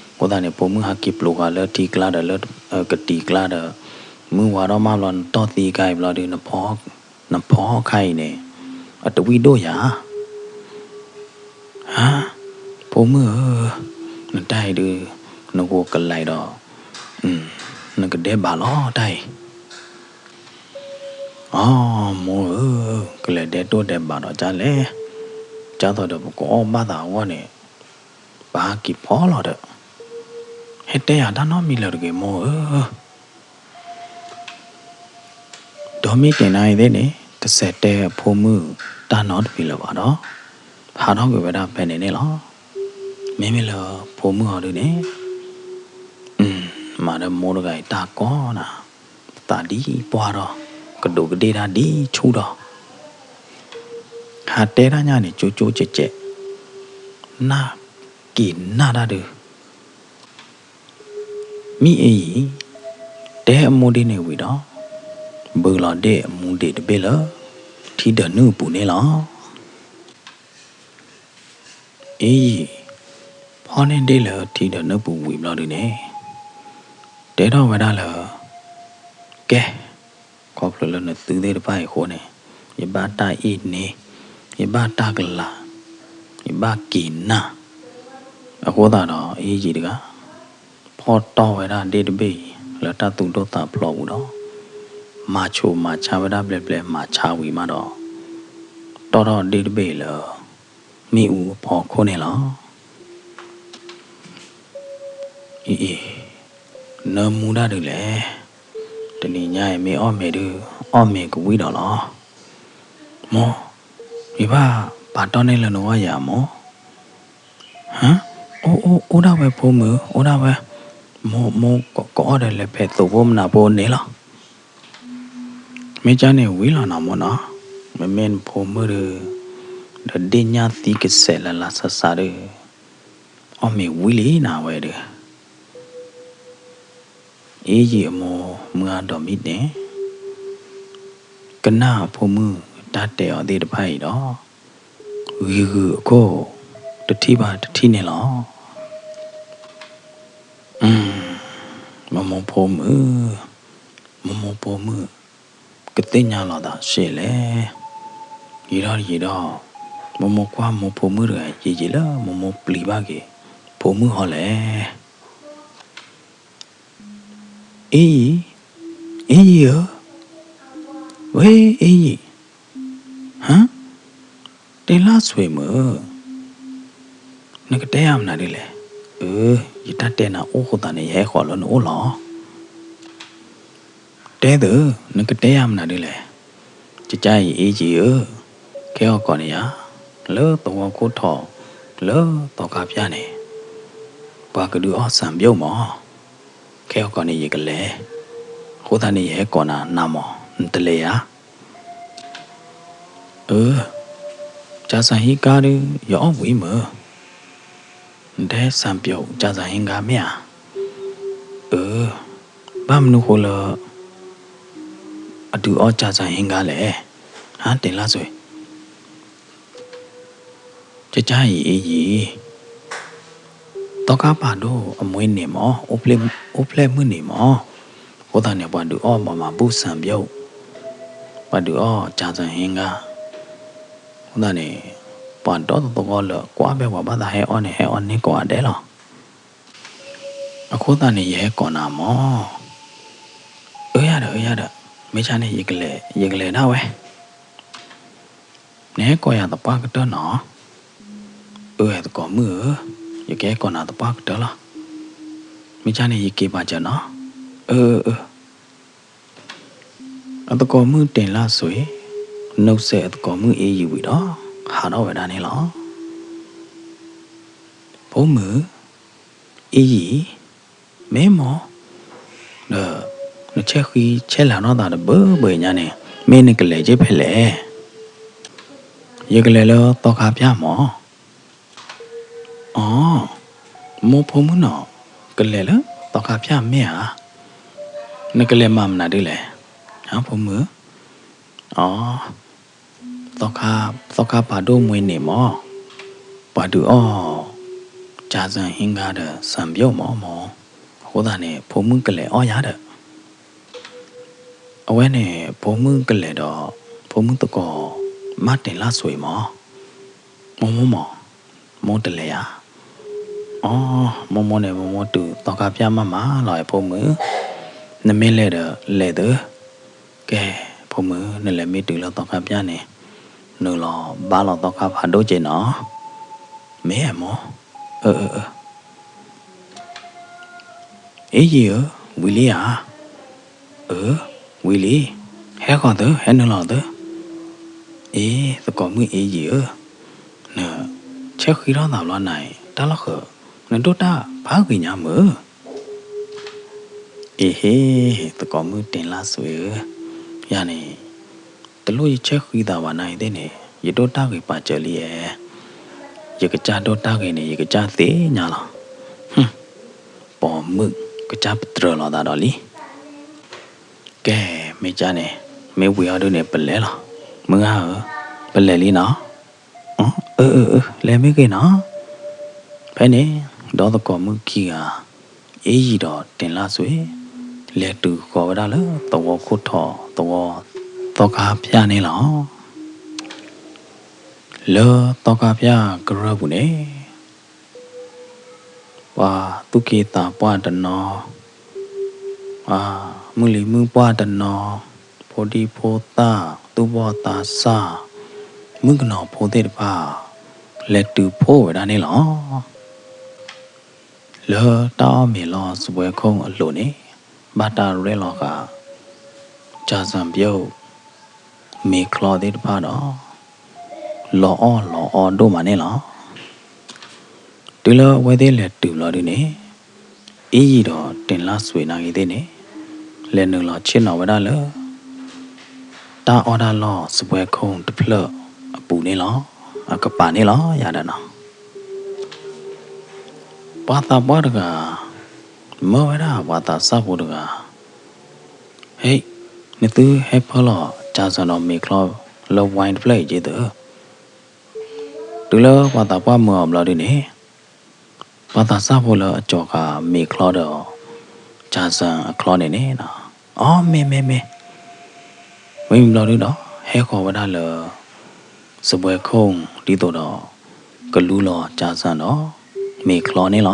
အဃိသတးန့ၣ် ဖိမုၣ်ဟဲက့ၤပျိၤဃာ်လၢထံကျါဒီးလၢကတံၤကျါဒီး မုၢ်ဝါထီၣ်မးဘျီ နတီၢ်သံခါအံၤဘျီဒု နဖီခါအံၤန့ၣ် အတဝံၣ်ဒိၣ်ယၤ ဟါ, ဖိမုၣ်ဧၢ, နတၢ်အံၤဒု နဂိၤကလဲၤဒီး နကဒဲးဘးလီၤတၢ်အံၤ. အီ မိၢ်ဧၢ, ကလဲၤဒဲတိၢ်ဒဲးဘးဒီးကၢ်လဲၣ်, ကၢ်သိးဒီးပကအီၣ်ဘၣ်သးအဂီၢ်န့ၣ်, ပဟးက့ၤဖီလီၤဒီး, ဟဲတဲယၤတၢ်နီတမံၤလၢၤတဂ့ၤမိၢ်ဧၢ. ဒီးမ့ၢ်တနံၤအံၤသ့ၣ်န့ၣ် တစဲးတဲအဖိမုၣ်တၢ်နီတမံၤလၢၤဘၣ်ဒီး, ဟးထီၣ်ကွံာ်ဝဲဒၣ်ဖဲန့ၣ်န့ၣ်လီၤ. မ့မ့ၢ်လၢဖိမုၣ်အီၤဒုန့ၣ်, မၤဒီးမိၢ်တဂၤအံၤတၢ်ကီနၤ, သးဒ်ပှၢ်ထီၣ်, ကဒူးကဒ့ၣ်တၢ်ဒ်ဆူၣ်ထီၣ်, ဟးတဲတၢ်ညါန့ၣ် ကၠိကၠိကဲးကဲး, နၢ်က့ၤနၢ်တၢ်ဒုး မ့ၢ်အ့ၣ်ယံၤ တဲအမိၢ်ဒ်န့ၣ်ဝံၤဒီး, ဘုးလီၤဒ့ၣ်အမူဒ့ၣ်တဘ့ၣ်လၢ ထံဒၢးနုၢ်အပူၤန့ၣ်လီၤ. အ့ၣ်ယံၤ ဖီၣ်န့ၢ်ဒ့ၣ်လၢထံဒၢးနုၢ်ပူၤဝံၤဘျီဒုန့ၣ်, တဲထီၣ်ဝဲဒၣ်လၢ, ကဲ, ခီဖျိလၢနသုသ့ၣ်တဖၣ်အံၤအဃိန့ၣ်, ယဘၣ်တၢ်အ့ၣ်န့ၣ်, ယဘၣ်တၢ်ကလၤ, ယဘၣ်က့ၤနၢ်, အဃိသတးဒီး အ့ၣ်ယံၤတဂၤ ဖီၣ်တီၢ်ဝဲဒၣ်ဒ့ၣ်တဘ့ၣ်အံၤ လၢတၢ်သူၣ်ဒိၣ်သးဖျိးပူၤဒီး, မၤဆိမၤဆါဝဲဒၣ်ဘျဲဘျဲ မၤဆါဝံၤမးဒီး, တီၢ်ထီၣ်ဒ့ၣ်တဘ့ၣ်အံၤလၢ မ့ၣ်အူအဖီခိၣ်န့ၣ်လီၤ. အံၤအံၤ, နၢမူဒၣ်ဒုးလဲၣ်. တနံၤညါအံၤမ့ၢ်အီၣ်မ့ၤဒုး, အီၣ်မ့ၤကဝံၣ်ဒီးလီၤ. မိၢ်, ယဘၣ်ပာ်တီၢ်န့ၢ်လၢနဂီၢ်ယၤမိၢ်. ဟါ, အိၣ်အိၣ်အိၣ်ဒၣ်ဝဲဖိမုၣ်, အိၣ်ဒၣ်ဝဲ, မိၢ်မိၢ်ကအီၣ်ဒီးလဲၤဖဲးသိဖိမနၤဖိန့ၣ်လီၤ. မ့ၢ်ကၢ်န့ၣ်ဝံၤလီၤနီၤမိၢ်နီၤ, မ့မ့ၢ်နဖိမုၣ်ဒုး, ဒီးဒ့ၣ်ညၣ်သံကစဲးလၢလၢဆးဆးဒုး, အီၣ်မ့ၤဝံၤလံနၤဝဲဒုး. အ့ၣ်ယံၤအမိၢ်မုၢ်အါဒီးမံန့ၣ်, ကနၣ်အဖိမုၣ်တၢ်တဲအီၤသ့ၣ်တဖၣ်အံၤဒီး, ဂုာ်ဂုာ်အခိၣ်, တထံၣ်ဘၣ်တထံၣ်န့ၣ်လီၤ. မိၢ်မိၢ်ဖိမုၣ်, မိၢ်မိၢ်ဖိမုၣ်, ကသ့ၣ်ညါလီၤသးရှဲလဲၣ်. ယံာ်ဒီးယံာ်ဒီး, မိၢ်မိၢ်ကွၢ်မိၢ်ဖိမုၣ်တဂၤယံာ်ယံာ်လၢမိၢ်မိၢ်ပျံၤဘၣ်က့ၤ, ဖိမုၣ်ဟီလဲၣ်. အ့ၣ်ယံၤ, အ့ၣ်ယံၤဧၢ, ဝဲအ့ၣ်ယံၤ, ဟါ, တဲလၢဆွ့မုၣ်, နကတဲယၤမနုၤဒ်လဲၣ်. အၢ, ယတၢ်တဲနၤအိၣ်ဃိသးန့ၣ် ယဟဲဃီၤလၢနအိၣ်လီၤ. တဲသု, နကတဲယၤမနုၤဒ်လဲၣ်. ကကါအံၤအ့ၣ်ယံၤဧၢ, ခဲအံၤကိးန့ၣ်ယၤ, လၢသဝီခိၣ်ထီၣ်, လၢသီခါဖၠၣ်န့ၣ်, ပှၤကဒုးအီၣ်စၣ်ဘျိၣ်မး. ခဲအံၤကိးန့ၣ်ယကလဲၤ, အဃိသတးန့ၣ်ယဟဲကိးနၤနၤမး, နတလဲၤဧါ. အၢ, ကၢ်စၣ်ဟံၣ်ကါဒုး ယအီၣ်ဝံၤမုၢ်. နတဲစၣ်ဘျိၣ်ကၢ်စၣ်ဟံၣ်ကါမ့ၢ်ဧါ. အၢ, ဘၣ်မနုၤဃိလၢ အဒုးအီၣ်ကၢ်စၣ်ဟံၣ်ကါလဲၣ်. ဟါ, တဲလၢဆွ့ ကကါအံၤအ့ၣ်ယံၤ, သီခါပာ်ဒိၣ်အမွေးနေ့မး, အိၣ်ဖျဲၣ်မုၢ်နံၤမး. အဃိသတးန့ၣ် ပှၤဒုးအီၣ်ပှၤမၤဘူၣ်စၣ်ဘျိၣ်, ပှၤဒုးအီၣ်ကၢ်စၣ်ဟံၣ်ကါ. အဃိသတးန့ၣ် ပှၤဒီသကိးလၢကွၢ်ဖဲပှၤဘၣ်သးဟဲအီၣ်န့ၣ် ဟဲအီၣ်န့ၢ်ကိးဂၤဒဲးလီၤ. အဃိသတးန့ၣ် ယဟဲကိးနၤမး. အၢယၤဒီး အၢယၤဒီး, မ့ၢ်ကၢ်န့ၣ် ယကလဲၤဒၣ်ဝဲ. နဟဲကိးယၤသပှၢ်ကတၢၢ်နီၤ. အၢ သကိးမုၣ်ဧၢ, ယကဟဲကိးနၤသပှၢ်ကတၢၢ်လီၤ. မ့ၢ်ကၢ်န့ၣ် ယက့ၤပာ်စၢၤနီၤ. အၢ အၢ အၢ. အသကိးမုၣ်တဲလၢဆွ့, နုာ်စဲးအသကိးမုၣ်အ့ၣ်ယံၤဝံၤဒီး ဟးထီၣ်ဝဲဒၣ်န့ၣ်လီၤ. ဖိမုၣ်, အ့ၣ်ယံၤ, မ့ၢ်မး, ဒီး နဆဲးဃံဆဲးလၤထီၣ်သးတဘၢဘၢညါန့ၣ် မ့ၢ်နကလဲၤက့ၤဖဲလဲၣ်. ယကလဲၤလၢသီခါဖၠၣ်မး. အီ, မိၢ်ဖိမုၣ်နီၤ, ကလဲၤလၢသီခါဖၠၣ်မ့ၢ်ဧါ. နကလဲၤမၤမနုၤဒ်လဲၣ်. ဟါ ဖိမုၣ်, အီ, သီခါပာ်ဒိၣ်မွေးနေ့မး, ပှၤဒုးအီၣ် ကြာဇံဟင်းကားဒီး စံပြုတ်မးမး. အဃိသတးန့ၣ် ဖိမုၣ်ကလဲၤအီၣ်ယၤဒီး အဝဲန့ၣ် ဖိမုၣ်ကလဲၤဒီး ဖိမုၣ်သကိး မါတင်လှဆွေမး. မိၢ်မိၢ်မး, မိၢ်တလဲၤဧါ. အီ, မိၢ်မိၢ်န့ၣ် မိၢ်မိၢ်တုၤသီခါဖၠၣ်မးမးလီၤ ဖိမုၣ်. နမ့ၢ်လဲၤဒီးလဲၤသု. ကဲ, ဖ ဖိမုၣ် နလဲၤမ့ၢ်တုၤလၢသီခါဖၠၣ်န့ၣ် နုာ်လီၤဘါလီၤသီခါဖးဒိၣ်က့ၤနီၤ. မ့ၢ်မိၢ်, အၢ အၢ အၢ အ့ယံာ်ဧၢ, ဝံၤလံဧါ. အၢ, ဝံၤလံ, ဟဲဃီၤသု, ဟဲနုာ်လီၤသု. အ့ သကိးမုၣ်အ့ယံာ်ဧၢ, နဆဲးဃံထီၣ်သးဘျီနၤအံၤ တၢ်လီၢ်ဃၢၤ, နဒိၣ်တၢ်ဖးဂ့ၤညါမုၢ်. အ့ဟ့, သကိးမုၣ်တ့ၢ်လၢ်စွ့ဧၢ, ယၤန့ၣ် တလိၣ်ယဆဲးဃံသးဘၣ်နၤအံၤသ့ၣ်န့ၣ် ယဒိၣ်တၢ်ဂ့ၤပာ်စၢၤလံဧါ. ယကစၢ်ဒိၣ်တၢ်ဂ့ၤန့ၣ် ယကစၢ်သ့ၣ်ညါလီၤ. ပိာ်မုၣ်ကစၢ်ပတြၢၤလီၤသးဒီးလံ. ကဲ, မ့ၢ်ကၢ်န့ၣ် မ့ၢ်ဝံၤအီၤဒုန့ၣ် ပလဲၤလီၤ. မုၢ်ဂၤဧၢ, ပလဲၤလံနီၤ. အၢ အၢ အၢ လဲၤမ့ၢ်ဂ့ၤနီၤ. ဖဲန့ၣ် ဒီသကိးမုၣ်ခံဂၤ အ့ယံာ်ဒီးတ့ၢ်လၢ်စွ့ လဲၤတုၤဃီၤဝဲဒၣ်လၢသဝီခိၣ်ထီၣ် သဝီသီခါဖၠၣ်န့ၣ်လီၤ. လၢသီခါဖၠၣ်ကရၢၢ်ပူၤန့ၣ် ပှၤသူၣ်က့သးပှၢ်တနီၤ, မုၢ်လံၤမုၢ်ပှၢ်တနီၤ, ဖိဒံဖိသၣ်, သူၣ်ဘီၣ်သးစၢ်, မုၣ်ကနီၤဖိသ့ၣ်တဖၣ် လဲၤတုၤဖှိၣ်ဝဲဒၣ်န့ၣ်လီၤ. လၢတၢ်အီၣ်မ့ၤလီၢ်စပွဲခိၣ်အလိၤန့ၣ် ဘၣ်တၢ်ရဲၣ်လီၤဃာ် ကၠၤစၣ်ပျိၣ် မ့ၤချီသ့ၣ်တဖၣ်ဒီး လီၤအီၣ်လီၤအီဒိၣ်မးန့ၣ်လီၤ. တုၤလၢအဝဲသ့ၣ်လဲၤတုၤဘျီဒုန့ၣ် အ့ယံာ်ဒီးတ့ၢ်လၢ်စွ့နာ်ဂ့ၤသ့ၣ်န့ၣ် လဲၤနုာ်လီၤဆ့ၣ်နီၤဝဲဒၣ်လၢ တၢ်အီၣ်တၢ်လီၢ်စပွဲခိၣ်တဖျၢၣ်အပူၤန့ၣ်လီၤ. အကပၤန့ၣ်လီၤ ယၤဒီးနီၤ. ပှၤသးပှၢ်တဂၤ မၢဝဲဒၣ်ပှၤသးစၢ်ဖိတဂၤ, ဟဲ, နသုဟဲဖၢလီၤကၠၤစၣ်ဒီးမ့ၤချီလၢဝဲတဖျၢၣ်အံၤက့ၤသၢ. တုၤလၢပှၤသးပှၢ်မၢအီၤဘျီဒုန့ၣ် ပှၤသးစၢ်ဖိလၢအကၠီၤဃာ်မ့ၤချီဒီး ကၠၤစၣ်အချီန့ၣ်န့ၣ်, အီ မ့ၢ် မ့ၢ် မ့ၢ်, မ့မ့ၢ်ဘျီဒုဒီး ဟဲဃီၤဝဲဒၣ်လၢ စပွဲခိၣ်ဒ်သိးဒီး ကလူလီၤကၠၤစၣ်ဒီး မ့ၤချီန့ၣ်လီၤ.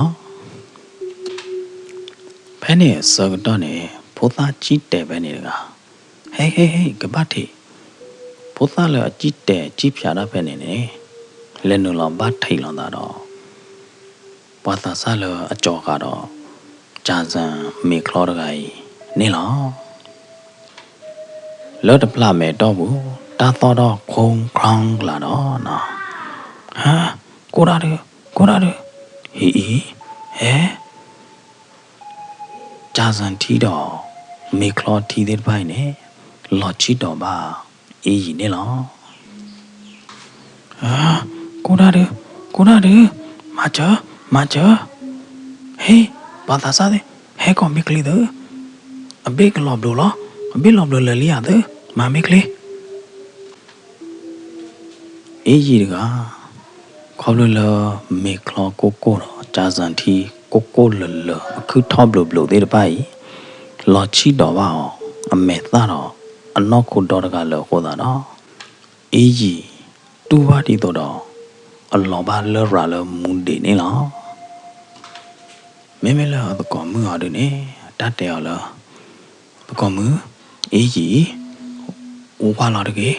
ဖဲန့ၣ်အဆၢကတီၢ်န့ၣ် ဖိသၣ်ကံၣ်တဲာ်ဖဲန့ၣ်တဂၤ, ဟဲ ဟဲ ဟဲ ကဘၣ်ထံး, ဖိသၣ်လၢအကံၣ်တဲာ်ကံၣ်ဖျးတၢ်ဖဲန့ၣ်န့ၣ် လဲၤနုာ်လီၤဘၣ်ထံးလီၤသးဒီး ပှၤသးစၢ်လၢအကၠီၤဃာ်ဒီး ကၠၤစၣ်မ့ၤချီတဂၤအံၤန့ၣ်လီၤ. လၢတဖျးမဲာ်တီၢ်ပူၤ တၢ်သီၣ်ထီၣ် ခီခီကလးဒီး ဟါ, ကိၣ်ဒၣ်ဒု, ကိၣ်ဒၣ်ဒု, ဟံၣ်အံၤ, ဟဲ ကၠၤစၣ်ထံဒီး မ့ၤချီထံသ့ၣ်တဖၣ်အံၤန့ၣ် လီၤဆံးဒီးဘၣ်အ့ယံာ်န့ၣ်လီၤ. ကိၣ်ဒၣ်ဒု, ကိၣ်ဒၣ်ဒု, မၤစၢၤ, မၤစၢၤ, ဟ့, ပှၤသးစၢ်သ့ၣ်, ဟဲကိးမ့ၢ်ချ့သု, အဘ့ၣ်ကလီၤဘျိးလီၤ, အဘ့ၣ်လီၤဘျိးလၢာ်လံဧါသု, မၤမ့ၢ်ချ့ အ့ယံာ်တဂၤ, ခီဖျိလၢမ့ၤချီကိၢ်ကိၢ်ဒီး ကၠၤစၣ်ထံကိၢ်ကိၢ်လၢာ်လၢာ် အခုၣ်ထီၣ်ဘျိးဘျိးသ့ၣ်တဖၣ်အံၤ လီၤဆံးဒီးဘၣ်အီၤ အမဲာ်သၣ်ဒီး အနီၢ်ခိဒီတဂၤလၢအဃိသတးဒီး အ့ယံာ်တူၢ်ဘၣ်ဒ်သိးဒီး အလီၤဘၣ်လရာ်လၢမူဒံးန့ၣ်လီၤ. မ့မ့ၢ်လၢအသကိးမုၣ်အီၤဒုန့ၣ် တၢ်တဲအီၤလၢ သကိးမုၣ်, အ့ယံာ်, ဝါလီၤတက့ၢ်,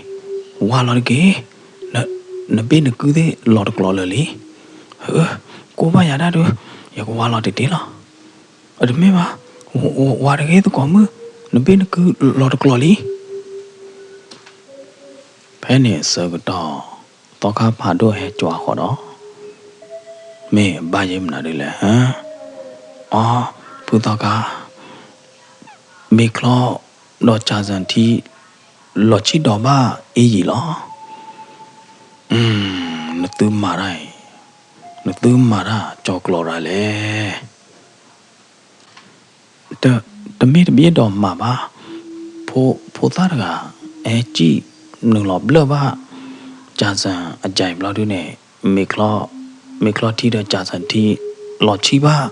ဝါလီၤတက့ၢ်, နဘ့ၣ်နကုၢ်သ့ၣ်လီၤတကျိၤလၢာ်လံ. ကိၢ်ဘၣ်ယၤဒၣ်ဒု, ယကဝါလီၤတက့ၢ်လီၤ. အတမ့ၢ်ဘၣ်, ဝါတက့ၢ်သကိးမုၣ်, နဘ့ၣ်နကုၢ်လီၤတကျိၤလံ. ဖဲန့ၣ်အဆၢကတီၢ် သီခါဖးဒိၣ်ဟဲကွၢ်ဃီၤဒီး မ့ၢ်ဘၣ်ယဲၢ်မနုၤဒ်လဲၣ်, အီ, ဖုသီခါ, မ့ၤချီဒီးကၠၤစၣ်ထံ လီၤဆံးဒီးဘၣ်အ့ယံာ်လီၤ. နသုမၤတၢ်အံၤ, နသုမၤတၢ်ကၠီၤကျီၤရၤလဲၣ်. တမ့ၢ်တဘၣ်ဒီးမၤဘၣ်, ဖိသၣ်တဂၤ ဟဲကံၣ်နုာ်လီၤဘျၢၣ်ဘၣ် ကၠၤစၣ်အကၠၤအံၤဘျီဒုန့ၣ် မ့ၤချီထံဒီးကၠၤစၣ်ထံ လီၤဆံးဘၣ်,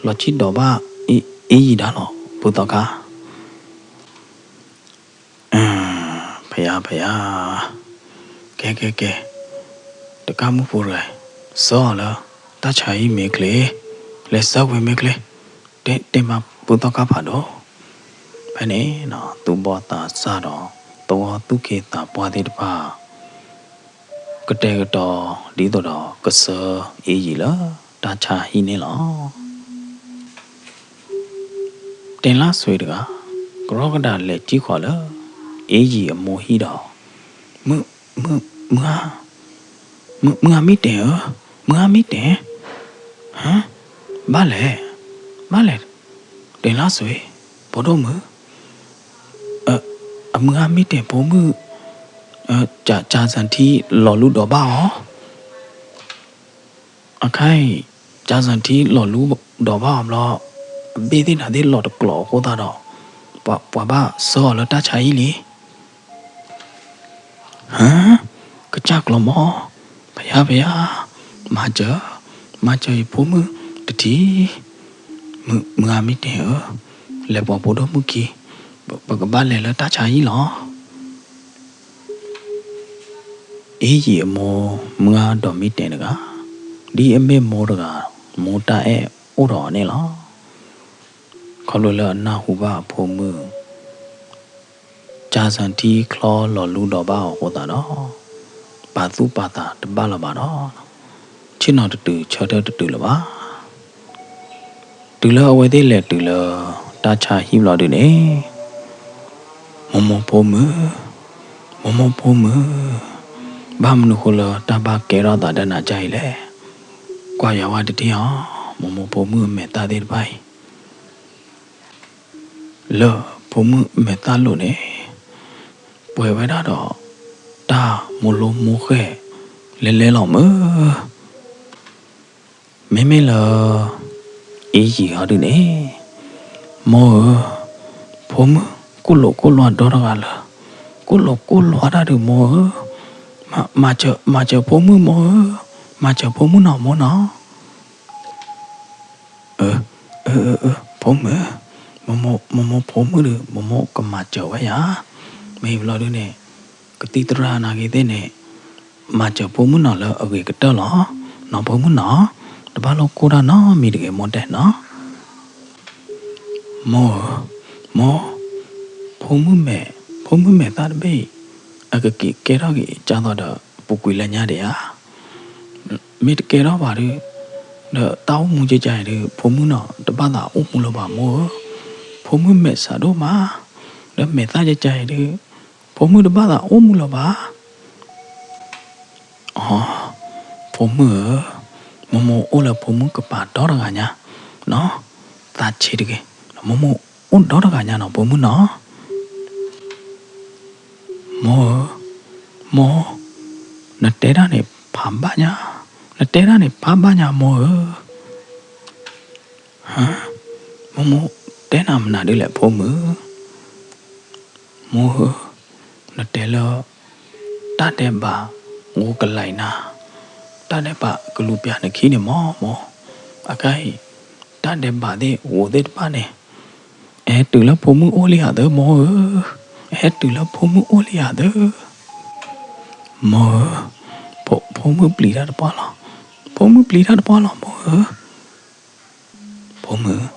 လီၤဆံးဒီးဘၣ် အ့ယံာ်ဒၣ်လီၤ ဖုသီခါ. ဖယါ ဖယါ, ကဲ ကဲ ကဲ, တကၣ်မုၣ်ဖိတဂၤအံၤ ဆှၢအီၤလၢ တၢ်ဆါဟံၣ်မ့ၢ်ချ့, လဲၤဆှၢကွံာ်မ့ၢ်ချ့, တဲမးဖုသီခါဖးဒိၣ်. ဖဲန့ၣ် သူၣ်ဘီၣ်သးစၢ်ဒီး သဝီသူၣ်က့သးပှၢ်သ့ၣ်တဖၣ် ကတဲာ်ကတီၤဒ်သိးဒီးကဆှၢအ့ယံာ်လၢတၢ်ဆါဟံၣ်န့ၣ်လီၤ. တဲလၣ်စွ့တဂၤ ကရီကဒးလဲၤစံၣ်ဃီၤလၢ အ့ယံာ်အမိၢ်ဟံၣ်ဒီး မုၢ်, မုၢ်, မုၢ်ဧါ, မုၢ်, မုၢ်ဧါမ့ၢ်တဲာ်ဧၢ, မုၢ်ဧါမ့ၢ်တဲာ်, ဟါ, ဘၣ်လဲၣ်, ဘၣ်လဲၣ်, တဲလၣ်စွ့, ဖိဒိၣ်မုၣ်, အမုၢ်ဧါမ့ၢ်တဲာ်ဖိမုၣ်, ကၠၤစၣ်ထံလီၤလူဒီးဘၣ်အီၤ အခါအံၤ ကၠၤစၣ်ထံလီၤလူဒီးဘၣ်အီၤဘျီ, အဘ့ၣ်သ့ၣ်နၤသ့ၣ်လီၤတကျိၤအဃိသတးဒီး, ပှၤဘၣ်ဆှၢအီၤလၢတၢ်ဆါဟံၣ်လံ. ဟါ, ကစၢ်ကျီၤမီ, ဖယါ ဖယါ, မၤစၢၤ, မၤစၢၤယဖိမုၣ်တထံး, မုၢ်ဧါမ့ၢ်တဲာ်ဧၢ, လဲၤပိာ်ဖိဒိၣ်မုၣ်ခံ, ပကဘၣ်လဲၤလၢတၢ်ဆါဟံၣ်လီၤ. အ့ယံာ်အမိၢ်မုၢ်ဧါဒီးမ့ၢ်တဲာ်တဂၤ, ဒ်အမ့ၢ်မိၢ်တဂၤ မိၢ်တၢ်အဲၣ်အိၣ်ဒီးအီၤန့ၣ်လီၤ. ခီဖျိလၢအနၢ်ဟူဘၣ်အဖိမုၣ် ကၠၤစၣ်ထံချီလီၤလူဒီးဘၣ်အီၤအဃိသတးဒီး, ပာ်သူၣ်ပာ်သးတဘၣ်လၢၤဘၣ်ဒီး, ဆ့ၣ်နီၤတတုၤဆၢထၢၣ်တတုၤလၢၤဘၣ်. တုၤလၢအဝဲသ့ၣ်လဲၤတုၤလၢတၢ်ဆါဟံၣ်ဘျီဒုန့ၣ်, မိၢ်မိၢ်ဖိမုၣ်, မိၢ်မိၢ်ဖိမုၣ်, ဘၣ်မနုၤဃိလၢတၢ်ဘၣ်ကဲထီၣ်သးဒီးနၤဒ်အံၤလဲၣ်. ကွၢ်ယၤဝဲတထံၣ်အီၤ, မိၢ်မိၢ်ဖိမုၣ်အမဲာ်သၣ်သ့ၣ်တဖၣ်အံၤ လၢဖိမုၣ်မဲာ်သၣ်လိၤန့ၣ်, ပှဲၤဝဲဒၣ်ဒီးတၢ်မိၢ်လိမိၢ်ဃဲၣ်လဲၤလဲၤလီၤမုၢ်. မ့မ့ၢ်လၢအ့ယံာ်ဟီဒုန့ၣ်, မိၢ်ဧၢ, ဖိမုၣ်ကိၣ်လိာ်ကိၣ်လွါဒီတဂၤလၢ, ကိၣ်လိာ်ကိၣ်လွါတၢ်ဒုးမိၢ်ဧၢ, မၤစၢၤဖိမုၣ်မိၢ်ဧၢ, မၤစၢၤဖိမုၣ်နီၤမိၢ်နီၤ. အၢ, အၢ, ဖိမုၣ်, မိၢ်မိၢ်ဖိမုၣ်ဒုး မိၢ်မိၢ်ကမၤစၢၤဝဲယၤ, မ့ၢ်ဘျီဒုန့ၣ်, ကသံၣ်သရၣ်နာ်က့ၤသ့ၣ်န့ၣ်, မၤစၢၤဖိမုၣ်နီၤလၢအဂ့ၤကတၢၢ်လီၤ, နီၤဖိမုၣ်နီၤ, တဘၣ်လိၣ်ကိၢ်တၢ်နီတမံၤတဂ့ၤမိၢ်တဲနီၤ. မိၢ်ဧၢ, မိၢ်, ဖိမုၣ်မဲာ်, ဖိမုၣ်မဲာ်သၣ်တဘ့ၣ်အံၤ, အကက့ၤကဲထီၣ်က့ၤကၢ်သိးဒီးပူၤကွံာ်လၢညါဒံးဧါ. မ့ၢ်တကဲထီၣ်ဘၣ်ဒီး, ဒီးတၢ်အိၣ်မူကကါအံၤဒီး ဖိမုၣ်နီၤ တဘၣ်သးအိၣ်မူလၢၤဘၣ်မိၢ်ဧၢ, ဖိမုၣ်မဲာ်ဆှးဒိၣ်မး, ဒီးမဲာ်သၣ်ကကါအံၤဒီး, ဖိမုၣ်တဘၣ်သးအိၣ်မူလၢၤဘၣ်. အီ, ဖိမုၣ်ဧၢ, မိၢ်မိၢ်အိၣ်လၢဖိမုၣ်ကပၤဒီတဂၤညါ, နီၤ, သးဆံးတဂ့ၤ, မိၢ်မိၢ်အိၣ်ဒီတဂၤညါနီၤဖိမုၣ်နီၤ. မိၢ်ဧၢ, မိၢ်, နတဲဒၣ်န့ၣ်ဖးဘၣ်ညါ, နတဲဒၣ်န့ၣ်ဖးဘၣ်ညါမိၢ်ဧၢ. ဟါ, မိၢ်မိၢ်တဲနၤမနုၤဒ်လဲၣ်ဖိမုၣ်. မိၢ်ဧၢ, နတဲလၢ တၢ်ဒဲးဘးဂိကလဲၤနၤ, တၢ်ဒဲးဘးကလူၤပျၢၤနခံန့ၣ်မီၢ်မိၢ်, အခဲအံၤ တၢ်ဒဲးဘးသ့ၣ်ဂိသ့ၣ်တဖၣ်န့ၣ် အဟဲတုၤလၢဖိမုၣ်အိၣ်လံဧါသၢမိၢ်ဧၢ, အဟဲတုၤလၢဖိမုၣ်အိၣ်လံဧါသၢ. မိၢ်ဧၢ, ဖိမုၣ်ပျံၤတၢ်တပှၢ်လီၤ, ဖိမုၣ်ပျံၤတၢ်တပှၢ်လီၤမိၢ်ဧၢ. ဖိမုၣ်,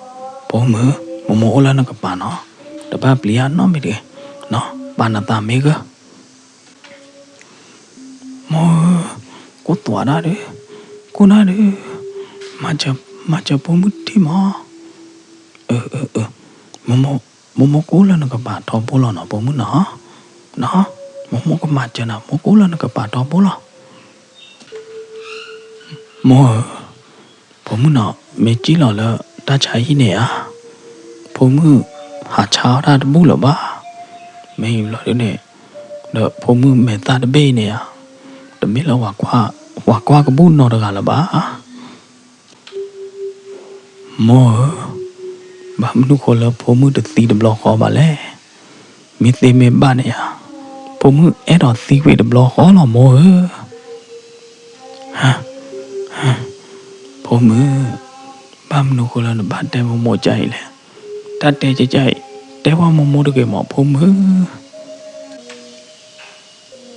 ဖိမုၣ်, မိၢ်မိၢ်အိၣ်လၢနကပၤနီၤ, တဘၣ်ပျံၤတၢ်နီတမံၤတဂ့ၤ, နီၤ, ပာ်နသးမ့ၢ်ဂ့ၤ. မိၢ်ဧၢ, ကိၢ်သွးဒၣ်ဒုး, ကိၢ်ဒၣ်ဒုး, မၤစၢၤဖိမုၣ်တထံၣ်မီၢ်. အၢ, မိၢ်မိၢ်ကိၢ်လၢနကပၤထီဘိလီၤနီၤ ဖိမုၣ်နီၤ, နီၤ, မိၢ်မိၢ်ကမၤစၢၤနၤ မိၢ်ကိၢ်လၢနကပၤထီဘိလီၤ. မိၢ်ဧၢ, ဖိမုၣ်နီၤ မ့ၢ်စံၣ်လီၤလၢတၢ်ဆါဟံၣ်န့ၣ်ဧါ, ဖိမုၣ်ဟးဆါအီၣ်တၢ်တဘူၣ်လၢၤဘၣ်. မ့ၢ်ဘျီဒုန့ၣ်, ဒီးဖိမုၣ်မဲာ်သၣ်တဘ့ၣ်အံၤန့ၣ်ဧါ, တမ့ၢ်လၢ ပှၤကွၢ်ကဘူၣ်နီတဂၤလၢၤဘၣ်. မိၢ်ဧၢ, ဘၣ်မနုၤဃိလၢဖိမုၣ်တသံတဘျီဃီဘၣ်လဲၣ်. မ့ၢ်သ့မ့ၢ်ဘၣ်န့ၣ်ဧါ, ဖိမုၣ်အဲၣ်ဒိးသံကွံာ်တဘျီဃီလီၤမိၢ်ဧၢ. ဟါ, ဟါ, ဖိမုၣ်, ဘၣ်မနုၤဃိလၢနဘၣ်တဲမိၢ်မိၢ်ကါအံၤလဲၣ်. တၢ်တဲကကါအံၤ, တဲဝဲမိၢ်မိၢ်တဂ့ၤမီၢ်ဖိမုၣ်.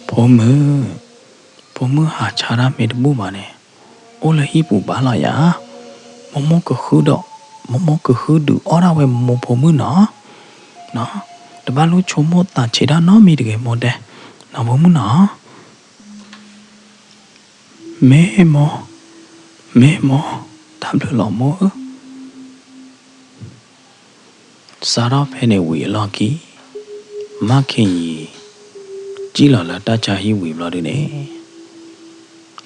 ဖိမုၣ်, ဖိမုၣ်ဟးဆါတၢ်မ့ၢ်တဘူၣ်ဘၣ်န့ၣ်, အိၣ်လၢဟံၣ်ပူၤဘၣ်လီၤယၤ. မိၢ်မိၢ်ကဃုဒီး, မိၢ်မိၢ်ကဃုဒုးအီၣ်ဒၣ်ဝဲမိၢ်မိၢ်ဖိမုၣ်နီၤ. နီၤ, တဘၣ်လိၣ်ဆိကမိၣ်သးဆံးတၢ်နီတမံၤတဂ့ၤ မိၢ်တဲ, နီၢ်ဖိမုၣ်နီၤ. မ့ၢ်မိၢ်, မ့ၢ်မိၢ်, တၢ်ဘျုးလီၤမိၢ်ဧၢ. စးထီၣ်ဖဲန့ၣ်ဝံၤအလီၢ်ခံ, မၢ်ခ့ယံၤ စံၣ်လီၤလၢတၢ်ဆါဟံၣ်ဝံၤဘျီဒုန့ၣ်,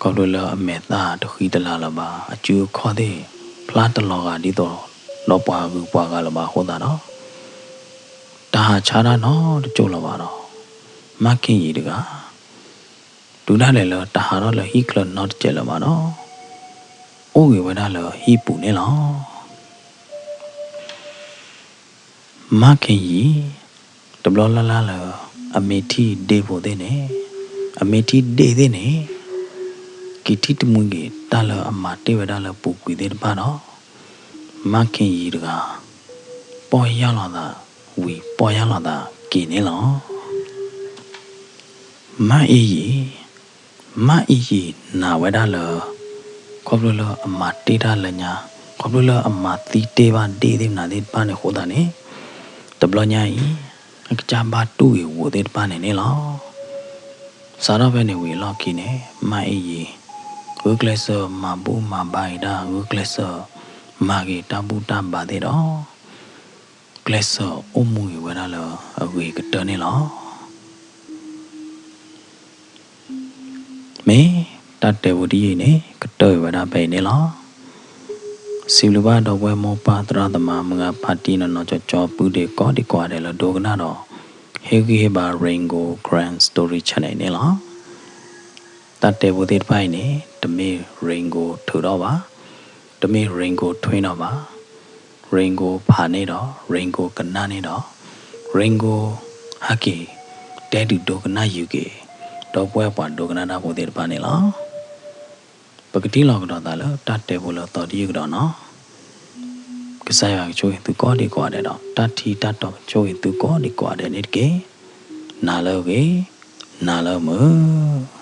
ခီဖျိလၢအမဲာ်သၣ်တဃံတလၤလၢၤဘၣ်, အစုအခီၣ်သ့ၣ်ဖျါတလီၤဂာ်ဒ်သိးဒီးပှၤဂုၤပှၤဂၤလၢၤဘၣ်အဃိသတးဒီး, တဟးဆါတၢ်နီတကၠိၢ်လၢၤဘၣ်ဒီး, မၢ်ခ့ယံၤတဂၤ တုၤဒၣ်လဲာ်လၢတဟးထီၣ်လၢဟံၣ်ချၢနီတစဲးလၢၤဘၣ်ဒီး, အိၣ်ဂ့ၤဝဲဒၣ်လၢဟံၣ်ပူၤန့ၣ်လီၤ. မၢ်ခ့ယံၤ တဘျီလၢ်လၢ်လၢ အမ့ၢ်ထံၣ်ဒ့ၣ်ဖိသ့ၣ်န့ၣ်, အမ့ၢ်ထံၣ်ဒ့ၣ်သ့ၣ်န့ၣ် က့ၤထံၣ်တမှံက့ၤတၢ်လၢအမၤတ့ၢ်ဝဲဒၣ်လၢပူၤကွံာ်သ့ၣ်တဖၣ်ဒီး, မၢ်ခ့ယံၤတဂၤ ပီၢ်ယၢ်လီၤသးဝံၤပီၢ်ယၢ်လီၤသးက့ၤန့ၣ်လီၤ. မၢ်အ့ယံၤ, မၢ်အ့ယံၤနာ်ဝဲဒၣ်လၢ ခီဖျိလၢအမၤတ့ၢ်တၢ်လၢညါ, ခီဖျိလၢအမၤသံတ့ၢ်ဘၣ်ဒ့ၣ်သ့ၣ်မနုၤသ့ၣ်တဖၣ်န့ၣ်အဃိသတးန့ၣ်, တဘျီညါအံၤ အကစၢ်ဘၣ်တူၢ်ဂ့ၤဝိၤသ့ၣ်တဖၣ်န့ၣ်န့ၣ်လီၤ. စးထီၣ်ဖဲန့ၣ်ဝံၤအလီၢ်ခံန့ၣ် မၢ်အ့ယံၤ ဂုာ်ကျဲးစၢးမၤဘူၣ်မၤဘါက့ၤတၢ်, ဂုာ်ကျဲးစၢးမၤက့ၤတၢ်ဘူၣ်တၢ်ဘါသ့ၣ်ဒီး ကျဲးစၢးအိၣ်မူဂ့ၤဝဲဒၣ်လၢအဂ့ၤကတၢၢ်န့ၣ်လီၤ. မ့ၢ်တၢ်တဲဖိတယုၢ်အံၤန့ၣ် ကတၢၢ်ဝဲဒၣ်ဖဲအံၤန့ၣ်လီၤ. စံးဘျုးဘၣ်ဒီပုၢ်ဝဲၢ်မိၢ်ပၢ်သရၣ်သမါမုၢ်ဂၤဖါတံၢ်နီၢ်နီၢ်ကၠီကၠီ ပုၢ်ဒ့ၣ်ကီၢ်ဒ့ၣ်ကိးဂၤဒဲးလၢဒိကနၣ်ဒီး ဟ့ၣ်ဂံၢ်ဟ့ၣ်ဘါ Rain Gold Karen Story Channel န့ၣ်လီၤ. တၢ်တဲဖိသ့ၣ်တဖၣ်အံၤန့ၣ် တမ့ၢ် Rain Gold ထုးထီၣ်ဘၣ်, တမ့ၢ် Rain Gold ထွံထီၣ်ဘၣ်, Rain Gold ဖးန့ၢ်ဒီး Rain Gold ကနၣ်န့ၢ်ဒီး Rain Gold ဟဲက့ၤ တဲဒုးဒိကနၣ်ယုာ်က့ၤ ဒီပုၢ်ဝဲၢ်ပှၤဒိကနၣ်တၢ်ဖိသ့ၣ်တဖၣ်န့ၣ်လီၤ. ပကထံၣ်လိာ်ကဒီးသးလၢတၢ်တဲဖိလၢအသီတယုၢ်ကဒီးနီၤ. ကစၢ်ယွၤကဆိၣ်ဂ့ၤသုကိးဒံကိးဂၤဒဲးဒီး တၢ်ထံၣ်တၢ်တီကဆိၣ်ဂ့ၤသုကိးဒံကိးဂၤဒဲးန့ၣ်တက့ၢ်. နၤလၢအဂ့ၤ, နၤလၢမုာ်.